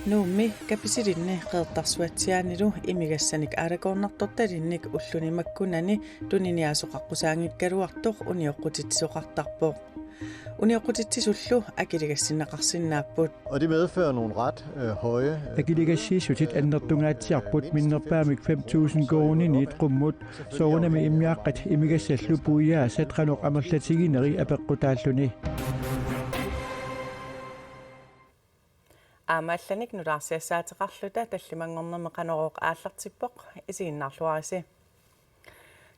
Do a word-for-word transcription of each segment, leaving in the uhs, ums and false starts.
Nuummi Kapisilinni Qeqertarsuatsiaanilu imigassanik aalakoornartortalinnik ulluni makkunani tuniniaasoqaqqusaanngikkaluartoq unioqqutitsisoqartarpoq. Unioqqutitsisullu akiligassinneqarsinnaapput. Og det medfører nogle ret øh, høje øh, Akiligassiissutit annertungaatsiarput minnerpaamik fem tusind koruuniniit qummut, soorunami immiaqqat imigassallu puiaasat qanoq amerlatigineri apeqqutaalluni. Aamma allanik nutaarsiassaateqarluta tallimanngornermi Qanorooq aallartippoq, isiginnaarluarisi.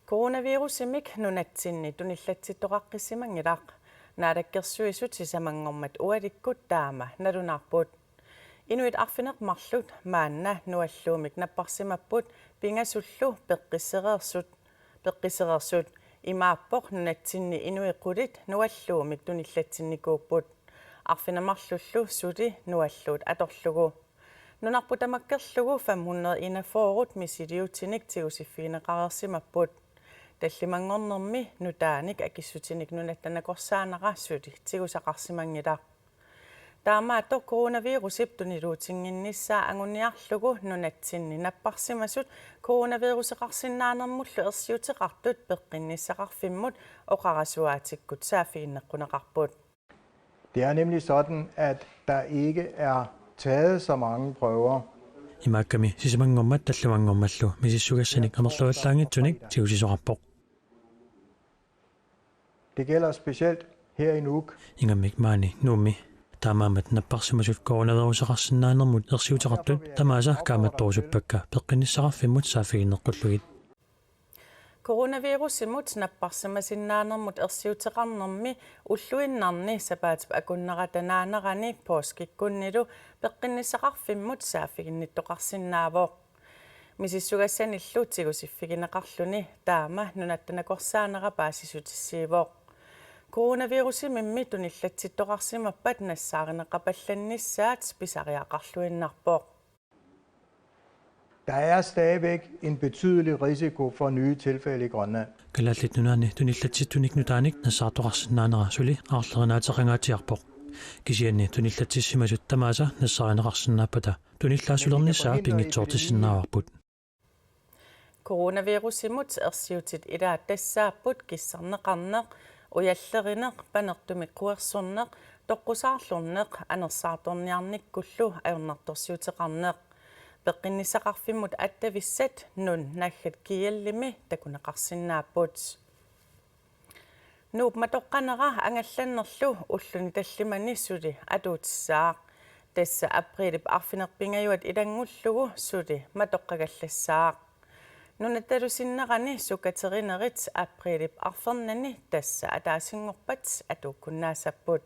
Coronavirusimik nunatsinni tunillatsittoqaqqissimanngilaq. Naalakkersuisut sisamanngormat ualikkut taama nalunaarput. Inuit arfineq-marluk maanna nualluumik napparsimapput pingasullu peqqissereersut, peqqissereersut. Imaappoq nunatsinni inuit qulit nualluumik tunillatsinnikuupput. Arfineq-marlullu suli nualluut atorlugu. Nunarput tamakkerlugu fem hundrede enogfyrre misiliutinik tigusiffigineqareersimapput. Tallimanngornermi nutaanik akissutinik Nunatta Nakorsaanera suli tigusaqarsimanngilaq. Taamaattoq coronavirusip tuniluutinnginnissaa anguniarlugu nunatsinni napparsimasut coronaviruseqarsinnaanermullu ersiuteqartut peqqinnissaqarfimmut oqarasuaatikkut saaffiginneqquneqarput. Det er nemlig sådan, at der ikke er taget så mange prøver. Imaakkami sisamanngormat tallimanngormallu misissugassanik amerlavallaanngitsunik tigusisoqarpoq. Det gælder specielt her i Nuuk. Ingammik maani Nuummi. Taamaammat napparsimasut coronaviruseqarsinnaanermut ersiuteqartut tamaasa kaammattorusuppakka peqqinnissaqarfimmut saaffiginneqqullugit. Coronavirusimut napparsimasinnaanermut ersiuteqarnermi ulluinnarni sapaatip akunnerata naanerani påskikkunnilu peqqinnissaqarfimmut saaffiginnittoqarsinnaavoq. Misissugassanillu tigusiffigineqarluni taama Nunatta Nakorsaanera paasissutissiivoq. Coronavirusimimmi tunillatsittoqarsimappat nassaarineqapallannissaat pisariaqarluinnarpoq. Der er stadigvæk en betydelig risiko for nye tilfælde i Grønland. Kalaallit Nunaanni tunillatsittunik nutaanik nassaartoqarsinnaanera suli aarlerinaateqangaatsiarpoq. Kisianni tunillatsissimasut tamaasa nassaarineqarsinnaappata tunillaassulernissaa pinngitsoortissinnaavarput. Coronavirusimut ersiutit ilaat tassaapput kissarneqarneq, ujallerineq, panertumik quersorneq, toqqusaarlorneq, anersaartorniarnikkullu ajornartorsiuteqarneq. Peqqinnissaqarfimmut attavissat nun naggat gl-imi takuneqarsinnaapput. Nuup matoqqanera angallannerlu ulluni tallimani suli atuutissaaq. Tassa apriilip arfineq-pingajuat ilanngullugu suli matoqqagallassaaq. Nunattalu sinnerani sukaterinerit apriilip arfernani tassa ataasinngorpat atuukkunnaassapput.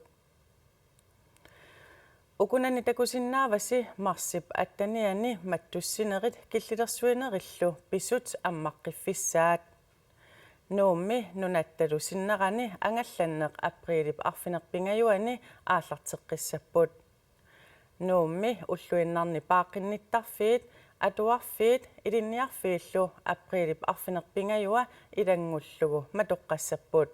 Ukunani takusinnaavasi marsip attenianni mattussinerit killilersuinerillu pisut ammaqqiffissaat. Nuummi nunattalu sinnerani angallanneq apriilip arfineq-pingajuani aallarteqqissapput. Nuummi ulluinnarni paaqqinnittarfiit, atuarfiit, ilinniarfiillu apriilip arfineq-pingajua ilanngullugu matoqqassapput.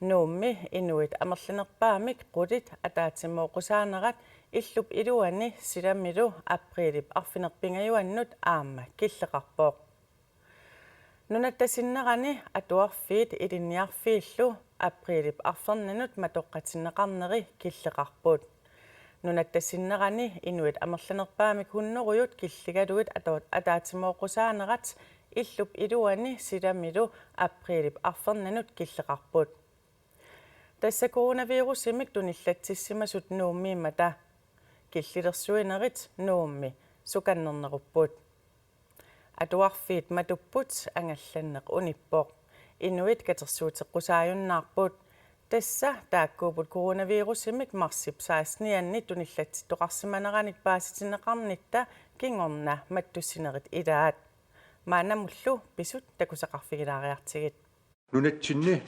Nuummi inuit amerlanerpaamik qulit ataatsimooqqusaanerat illup iluani silamilu apriilip arfineq-pingajuannut aamma killeqarpoq. Nunatta sinnerani atuarfiit ilinniarfiillu apriilip arfernanut matoqqatinneqarneri killeqarput. Nunatta sinnerani inuit amerlanerpaamik hunnorujut killigalugit ato-, ataatsimooqqusaanerat illup iluani silamilu apriilip arfernanut killeqarput. Tassa coronavirusimik tunillatsissimasut Nuummiimmata. Killilersuinerit Nuummi sukannernerupput. Atuarfiit matupput, angallanneq unippoq. Inuit katersuuteqqusaajunnaarput. Tassa taakkuupput coronavirusimik marsip sekstenianni tunillatsittoqarsimaneranik paasitinneqarnitta kingorna mattussinerit ilaat. Maannamullu pisut takusaqarfigilaariartigit. Nunatsinni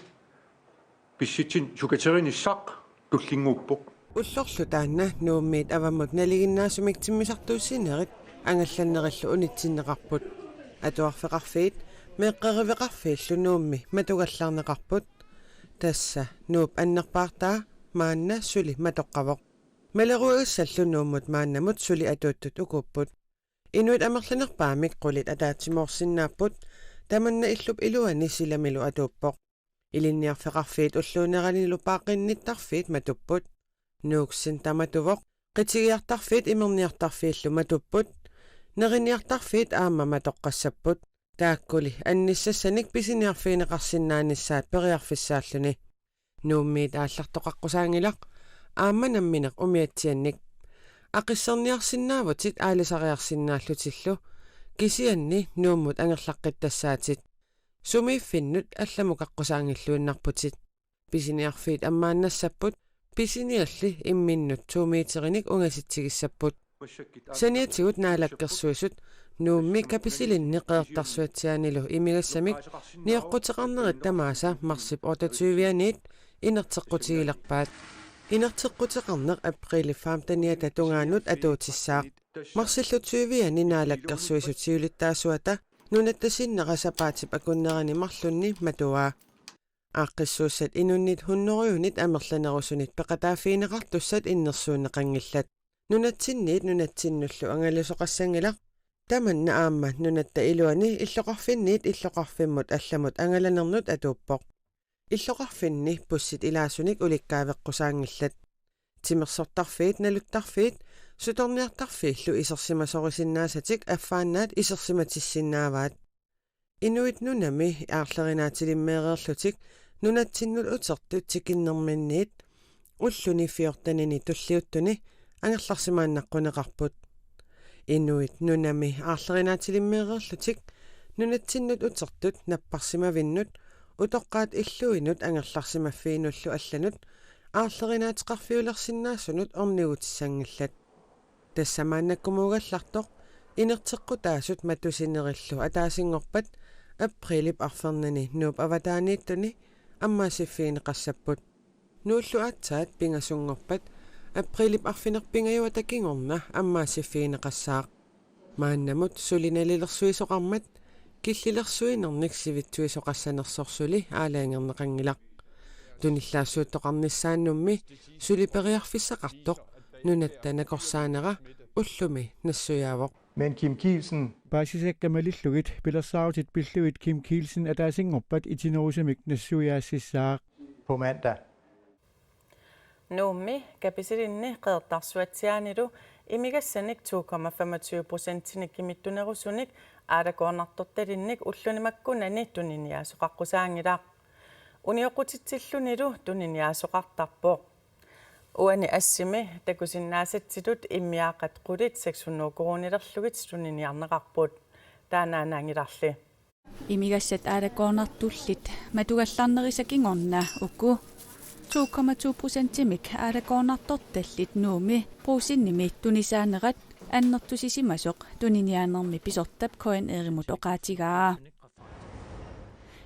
pissutsit sukaterinissaq tullinnguuppoq. Ullorlu taanna Nuummiit avammut nalinginnaasumik timmisartuussinerit angallannerillu unitsinneqarput. Atuarfeqarfiit meeqqeriveqarfiillu Nuummi matugallarneqarput. Tassa Nuup annerpaartaa maanna suli matoqqavoq. Maleruagassallu Nuummut maannamut suli atuuttut ukuupput. Inuit amerlanerpaamik qulit ataatsimoorsinnaapput, tamanna illup iluani silamilu atuuppoq. Ilinniarfeqarfiit ulluuneranilu paaqqinnittarfiit matupput. Nuuksin tamatuvoq, qitigiartarfiit imerniartarfiillu matupput. Neriniartarfiit aamma matoqqassapput. Taakkuli annissassanik pisiniarfigineqarsinnaanissaat periarfissaalluni. Nuummiit aallartoqaqqusaanngilaq, aamma nammineq umiatsiannik. Aqisserniarsinnaavutit aalisariarsinnaallutillu, kisianni Nuummut angerlaqqittassaatit. Sumiiffinnut allamukaqqusaanngilluinnarputit. Pisiniarfiit ammaannassapput, pisinialli imminnut to meterinik ungasitsigissapput. Saniatigut Naalakkersuisut Nuummi Kapisilinni Qeqertarsuatsiaanilu imigassamik nioqquteqarnerit tamaasa marsip otteogtyve-aniit inerteqqutigilerpaat. Inerteqquteqarneq apriilip femten-iata tungaanut atuutissaaq. Marsillu tyve-ani Naalakkersuisut siulittaasuata nunatta sinnera sapaatip akunnerani marlunni matuaa. Aaqqissuussat inunnit hundrede-unit amerlanerusunit peqataaffigineqartussat innersuunneqanngillat. Nunatsinniit nunatsinnullu angalasoqassanngilaq. Tamanna aamma nunatta iluani illoqarfinniit illoqarfimmut allamut angalanernut atuuppoq. Illoqarfinni bussit ilaasunik ulikkaaveqqusaanngillat. Timersortarfiit, naluttarfiit, sutorniartarfiillu isersimasorisinnaassatik affaannaat isersimatissinnaavaat. Inuit Nunami aarlerinaatilimmeereerlutik nunatsinnut utertut tikinnerminniit ulluni fjortenini tulliuttuni angerlarsimaannaqquneqarput. Inuit Nunami aarlerinaatilimmeereerlutik nunatsinnut utertut napparsimavinnut utoqqaat illuinut angerlarsimaffiinullu allanut aarlerinaateqarfiulersinnaasunut ornigutissanngillat. Tassa maannakkumuugallartoq inerteqqutaasut matusinerillu ataasinngorpat apriilip arfernani Nuup avataaniittuni ammaassiffigineqassapput. Nuullu aatsaat pingasunngorpat apriilip arfineq-pingajuata kingorna ammaassiffigineqassaaq. Maannamut suli nalilersuisoqarmat killilersuinernik sivitsuisoqassanersoq suli aalajangerneqanngilaq. Tunillaassuuttoqarnissaannummi suli periarfissaqartoq nunatta nakorsaanera ullumi nassuiaavoq. Men Kim Kielsen. Paasisakka malillugit pilersaarutit pillugit Kim Kielsen ataasinngorpat itinerusumik nassuiaassissaaq. På mandag. Nuummi Kapisilinni Qeqertarsuatsiaanilu imigassanik to komma femogtyve procentinik kimittunerusunik aalakoornartortalinnik ulluni makkunani tuniniaasoqaqqusaanngilaq. Unioqqutitsillunilu tuniniaasoqartarpoq. Uani assimi takusinnaasatsitut immiaaqqat qulit seks hundrede koruunilerlugit tuniniarneqarput. Taannaannaanngilarli. Imigassat aalakoornartullit matugallarnerisa kingorna uku to komma to procentimik aalakoornartortallit Nuummi Brugsenimi tunisaanerat annertusisimasoq tuniniaanermi pisortap K N R-imut oqaatigaa.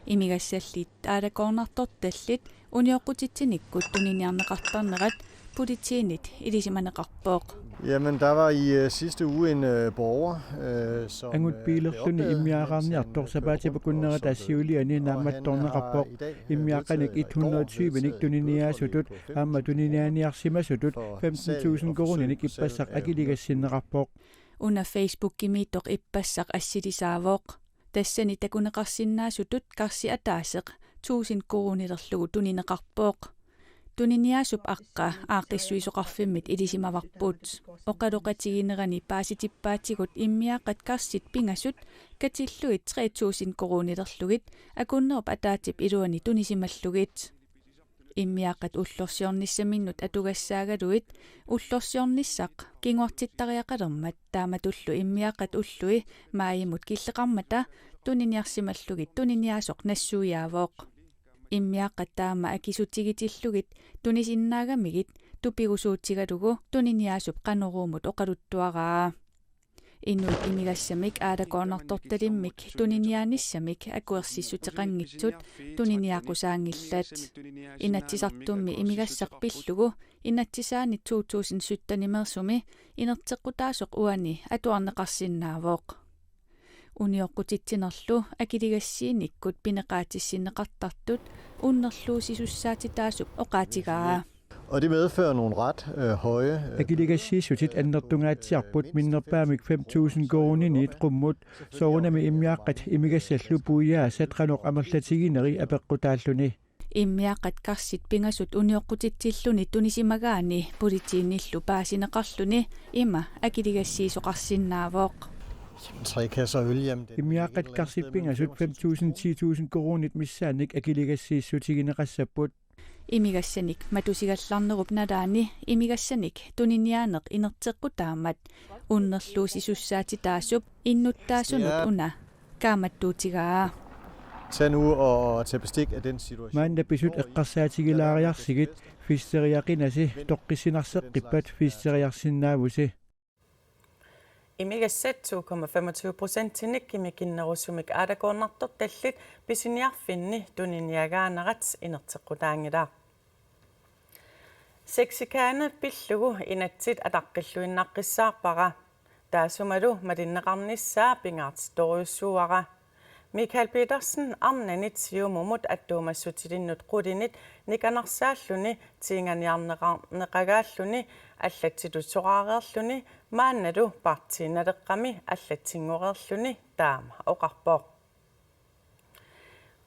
Imigassallit aalakoornartortallit unioqqutitsinikkut tuniniarneqartarnerat politiinit ilisimaneqarpoq. Jamen, der var i øh, sidste uge en øh, borger, øh, som... Angut piilerluni immiaaqarniartoq sapaatip akunnerata siuliani naammattorneqarpoq. Immiaaqqanik et hundrede tyve-nik tuniniaasutut aamma tuniniaaniarsimasutut femten tusind koruuninik ippassaq akiligassinneqarpoq. Una Facebookimiittoq ippassaq assilisaavoq. Tassani takuneqarsinnaasutut karsi ataaseq tusind koruunilerlugu tunineqarpoq. Tuniniaasup aqqa aaqqissuisoqarfimmit ilisimavarput. Oqaloqatigiinnerani paasitippaatigut immiaaqqat karsit pingasut katillugit tre tusind koruunilerlugit akunnerup ataatsip iluani tunisimallugit. Immiaaqqat ullorsiornissaminnut atugassaagaluit ullorsiornissaq kinguartittariaqalermat taamatullu immiaaqqat ullui maajimut killeqarmata tuniniarsimallugit tuniniaasoq nassuiaavoq. Immiaaqqat taama akisutigitillugu tunisinnaagamikkit tupigusuutigalugu tuniniaasup Qanoruumut oqaluttuaraa. Inuit imigassamik aalakoornartortalimmik tuniniaanissamik akuersissuteqanngitsut tuniniaqqusaanngillat. Inatsisartummi imigassaq pillugu inatsisaani to tusind sytten-imeersumi inerteqqutaasoq uani atuarneqarsinnaavoq. Unioqqutitsinerlu akiligassiinikkut pineqaatissinneqartartut Unnerluusisussaatitaasup oqaatigaa. Og det medfører nogle ret øh, høje... Øh, Akiligassiissutit annertungaatsiarput minnerpaamik fem tusind koruuniniit qummut, soorunami immiaqqat imigassallu puiaasat qanoq amerlatigineri apeqqutaalluni. Immiaqqat karsit pingasut unioqqutitsilluni tunisimagaanni politiinillu paasineqarluni ima akiligassiisoqarsinnaavoq. Tre kasser øl, jamen, det... Immiaqqat karsit pingasut fem tusind, ti tusind koruunit missaannik akiligassiissutigineqassapput. Imigassanik matusigallarnerup nalaani imigassanik tuniniaaneq inerteqqutaammat unnerluusisussaatitaasup innuttaasunut una kaammattuutigaa. Tag nu og tag bestik af den situation. Maanna pisut eqqarsaatigilaariarsigit, fisteriaqinasi toqqissinarseqqippat fisteriarsinnaavusi. Imigassat to komma femogtyve procentinik kimikinnerusumik aalakoornartortallit pisiniarfinni tuniniagaanerat inerteqqutaanngilaq. Sexchikane pillugu inatsit ataqqilluinnaqqissaarpara. Taassumalu malinneqarnissaa pingaartittorujussuuara. Michael Petersen arnanit Siumumut attuumassutilinnut qulinit nikanarsaalluni tiinganiarneqarneqagaalluni allatsitut soraareerluni maannalu Partii Naleqqami allatsinngoreerluni taama oqarpoq.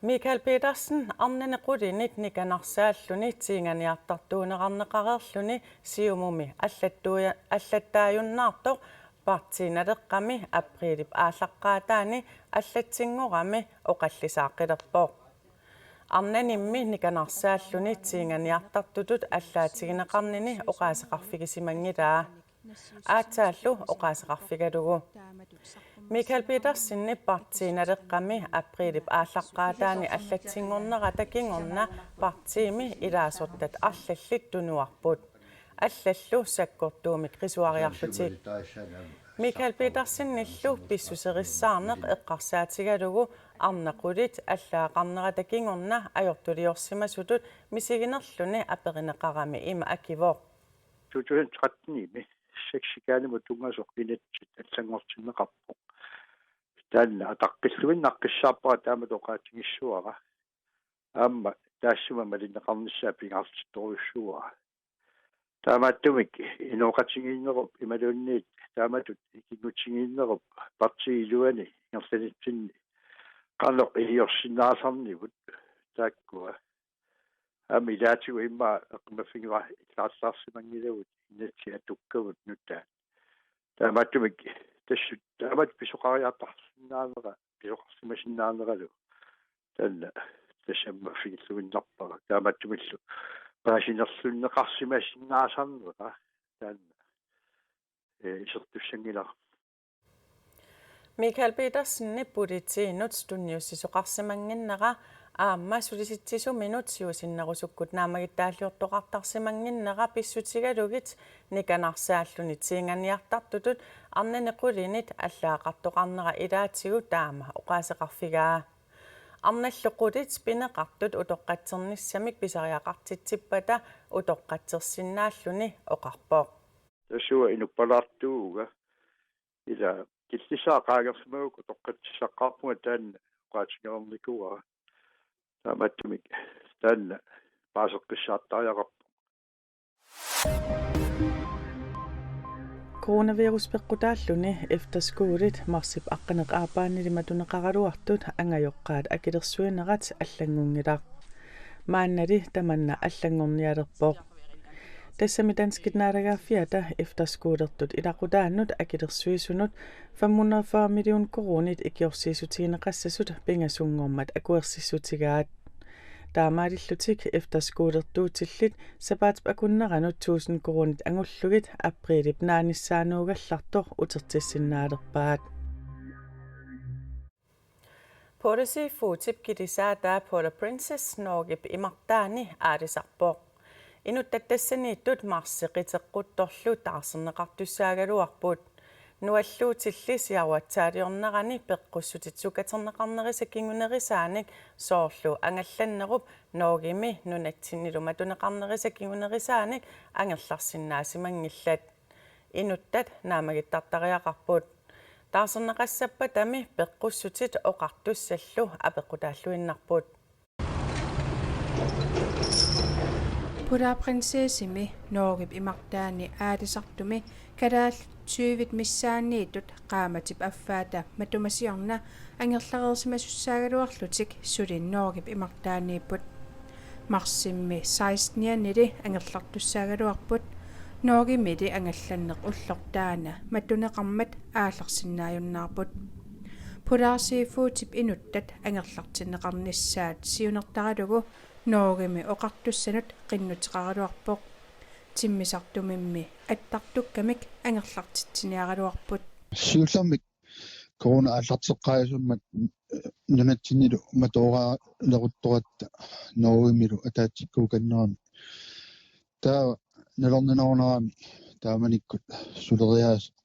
Michael Petersen arnani qulinit nikanarsaalluni tiinganiartartuunerarneqareerluni Siumumi allattuuja-, allattaajunnaartoq Partii Naleqqami aprilip aallaqqaataani allatsinngorami oqallisaaqqilerpoq. Arnanimmi nikanarsaalluni tiinganiartartutut allaatigineqarnini oqaaseqarfigisimanngilaa. Aatsaallu oqaaseqarfigalugu. Michael Petersenip Partii Naleqqami aprilip aallaqqaataani allatsinngornerata kingorna partiimi ilaasortat arlallit tunuarput. Allallu sakkortuumik qisuariarlutik. Michael Petersenillu pissuserissaarneq eqqarsaatigalugu arnat qulit allaaqarnerata kingorna ajortuliorsimasutut misiginerluni aperineqarami ima akivoq. To tusind tretten-imi sexchikanemut tunngasoq inatsit allanngortinneqarpoq. Taanna ataqqilluinnaqqissaarpara taamatut oqaatigissavara. Aamma taassuma malinneqarnissaa pingaartittorujussuuara. Taamaattumik inooqatigiinnerup imaluunniit taamatut ikinngutigiinnerup partiip iluani ingerlanitsinni qanoq iliorsinnaasarnivut taakkua. Aamma ilaatigut immaqa eqqumaffigivallaarsimanngilagut inatsit atukkavut nutaat. Taamaattumik tassa taamatut pisoqariartarsinnaanera, pisoqarsimasinnaaneralu taanna tassamaffigilluinnarpara. Taamaattumillu paasinerlunneqarsimasinnaasarnera taanna, eh, isertussanngilara. Michael Petersenip politiinut tunniussisoqarsimannginnera aamma Sulisitsisuminut siusinnerusukkut naammagittaalliortoqartarsimannginnera pissutigalugit nikanarsaalluni tiinganiartartutut arnani qulinit allaaqartoqarnera ilaatigut taama oqaaseqarfigaa. Arnallu qulit pineqartut utoqqatsernissamik pisariaqartitsippata utoqqatsersinnaalluni oqarpoq. Tassa uanga inuppalaartuuvunga. Ila killissaa qaangersimagukku utoqqatsissaqqaarpunga taanna oqaatigereernikuuara. Taamaattumik taanna paaseqqissaartariaqarpoq. Coronavirus peqqutaalluni efterskolit marsip aqqaneq-aappaanili matuneqaraluartut angajoqqaat akilersuinerat allanngunngilaq. Maannali tamanna allanngornialerpoq. Tassami danskit naalagaaffiata efterskolertut ilaqutaanut akilersuisunut fem hundrede og fyrre million koruunit ikiorsiissutigineqassasut pingasunngormat akuersissutigaat. Taamaalillutik efterskolertuutillit sapaatip akunneranut tusind koruunit angullugit aprilip naanissaanuugallartoq utertissinnaalerpaat. Polar Seafoodip kilisaataa Polar Princess Norgep imartaani aalisarpoq. Inuttat tassaniittut marsip qiteqquttorlu taarserneqartussaagaluarput. Nualluutilli siaruatsaaliornerani peqqussutit sukaterneqarnerisa kingunerisaanik soorlu angallannerup Norgemi nunatsinnilu matuneqarnerisa kingunerisaanik angerlarsinnaasimanngilat. Inuttat naammagittartariaqarput. Taarserneqassappatami peqqussutit oqartussallu apeqqutaalluinnarput. Polarprinsessimi Norgep imartaani aalisartumi kalaallit tyvit missaanniittut qaammatip affaata matuma siorna angerlareersimasussaagaluarlutik suli Norgep imartaaniipput. Marsimi sekstenianili angerlartussaagaluarput. Norgemili angallanneq ulloq taanna matuneqarmat aallarsinnaajunnaarput. Polar Seafoodip inuttat angerlartinneqarnissaat siunertaralugu Norgemi oqartussanut qinnuteqaraluarpoq. Timmisartumimmi attartukkamik angerlartitsiniaraluarput. Siullermik corona aallarteqqaajusummat nunatsinnilu matooraleruttoratta Norgemilu ataatsikkuukannerami. Taava nalorninarunarami taamanikkut suleriaaseq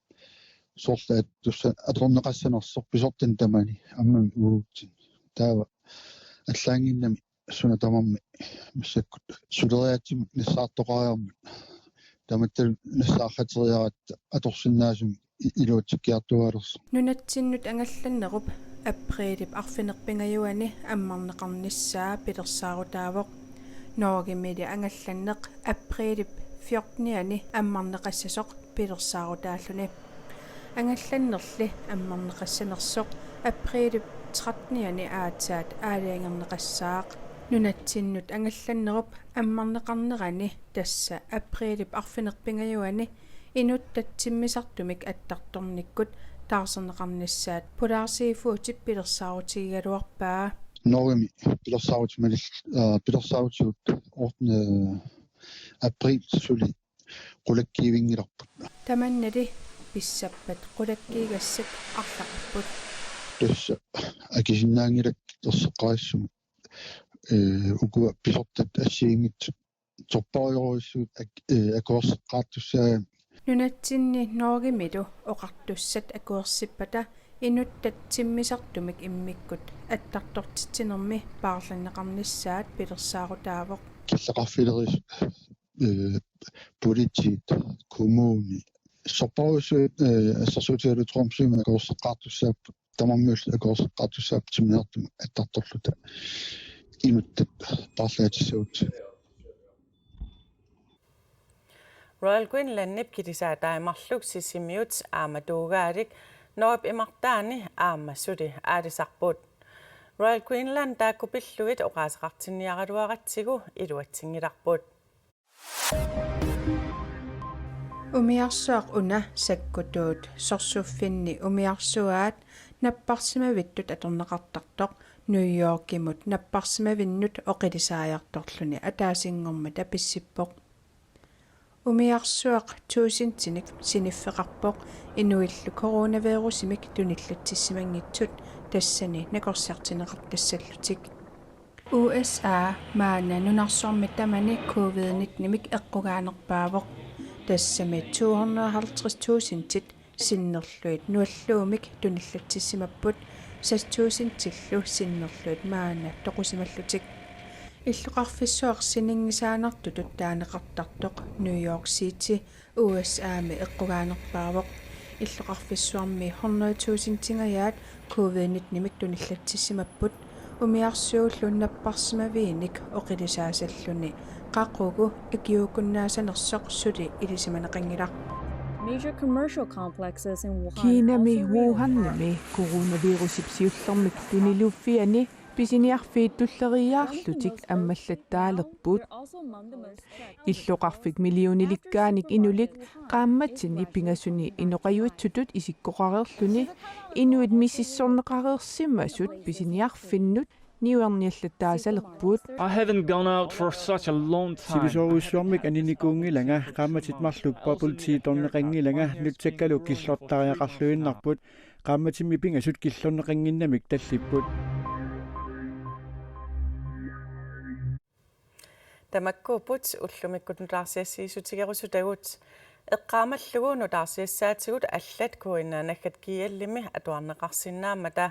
sorleq attussa atorneqassanersoq pisortanit tamanit aamma uagutsinnut. Taava allaanngimmat suna tamarmi massakkut suleriaatsimut nassaartoqariarmat tamatta nassaarteriaratta atorsinnaasumik i-, iluatsikkiartuaalersoq. Nunatsinnut angallannerup apriilip arfineq-pingajuanni ammarneqarnissaa pilersaarutaavoq. Norgemili angallanneq apriilip fjortenianni ammarneqassasoq pilersaarutaalluni. Angallannerli ammarneqassanersoq apriilip trettenianni aatsaat aalajangerneqassaaq. Nunatsinnut angallannerup ammarneqarnerani, tassa apriilip arfineq-pingajuanni, inuttat timmisartumik attartornikkut taarserneqarnissaat Polar Seafoodip pilersaarutigigaluarpaa. Norgemi pilersaarut malil-, aa, pilersaarutigut ottende april suli qulakkiivinngilarput. Tamannali pissappat qulakkiigassat arlaqarput. Tassa akisinnaanngilakkit erseqqarissumik, ee, ukua pisortat assigiinngitsut torpariorujussuit ak-, ee, akuerseqqaartussaagamik. Nunatsinni Norgemilu oqartussat akuersippata inuttat timmisartumik immikkut attartortitsinermi paarlanneqarnissaat pilersaarutaavoq. Killeqarfilerisut, ee, politiit, kommuni, sorpassuit, ee, assersuutigalugu Tromsømi akuerseqqaartussaapput, tamarmiullutik akuerseqqaartussaapput timmisartumik attartorluta inuttat paarlaatissagutsigu. Royal Greenlandip kilisaataat marluk Sisimiut aamma Tuugaalik Norgep imartaani aamma suli aalisarput. Royal Greenland taakku pillugit oqaaseqartinniaraluaratsigu iluatsinngilarput. Umiarsuaq una sakkutuut sorsuffinni umiarsuaat napparsimavittut atorneqartartoq New Yorkimut napparsimavinnut oqilisaajartorluni ataasinngormat pissippoq. Umiarsuaq tuusintinik siniffeqarpoq inuillu coronavirusimik tunillatsissimanngitsut tassani nakorsartinneqartassallutik. U S A maanna nunarsuarmi tamani covid nittenimik eqqugaanerpaavoq. Tassami to hundrede og halvtreds tusindit sinnerlugit nualluumik tunillatsissimapput, seks tusindillu sinnerlugit maanna toqusimallutik. Illoqarfissuaq siningisaannartutut taaneqartartoq New York City U S A-mi eqqugaanerpaavoq. Illoqarfissuarmi hundrede tusindingajaat covid nittenimik tunillatsissimapput, umiarsuullu napparsimaviinik oqilisaasalluni qaqugu ikiuukkunnaasanersoq suli ilisimaneqanngilaq. Major commercial complexes in Wuhan Kiinami also Wuhanimi reopened. Coronavirusip siullermik tuniluuffiani pisiniarfiit tulleriiaarlutik ammallattaalerput. Illoqarfik millionilikkaanik inulik qaammatini pingasuni inoqajuitsutut isikkoqareerluni inuit misissorneqareersimasut pisiniarfinnut niuerniallattaasalerput. I haven't gone out for such a long time. Sivisoorujussuarmik aninikuunngilanga, qaammatit marluk bubble tea-torneqanngilanga, nutsakkalu killortariaqarluinnarput, qaammatimmi pingasut killorneqannginnamik tallipput. Tamakkuupput ullumikkut nutaarsiassiissutigerusutagut. Eqqaamallugu nutaarsiassaatigut allat K N R naggat G L-imi atuarneqarsinnaammata.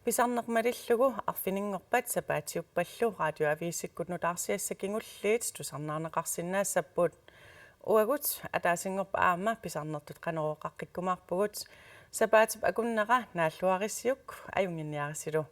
Pisarneq malillugu arfininngorpat sapaatiuppallu Radioavisikkut nutaarsiassat kingulliit tusarnaarneqarsinnaassapput. Uagut ataasinngorpat aamma pisarnertut Qanorooqaqqikkumaarpugut. Sapaatip akunnera naalluarisiuk, ajunnginniarisilu.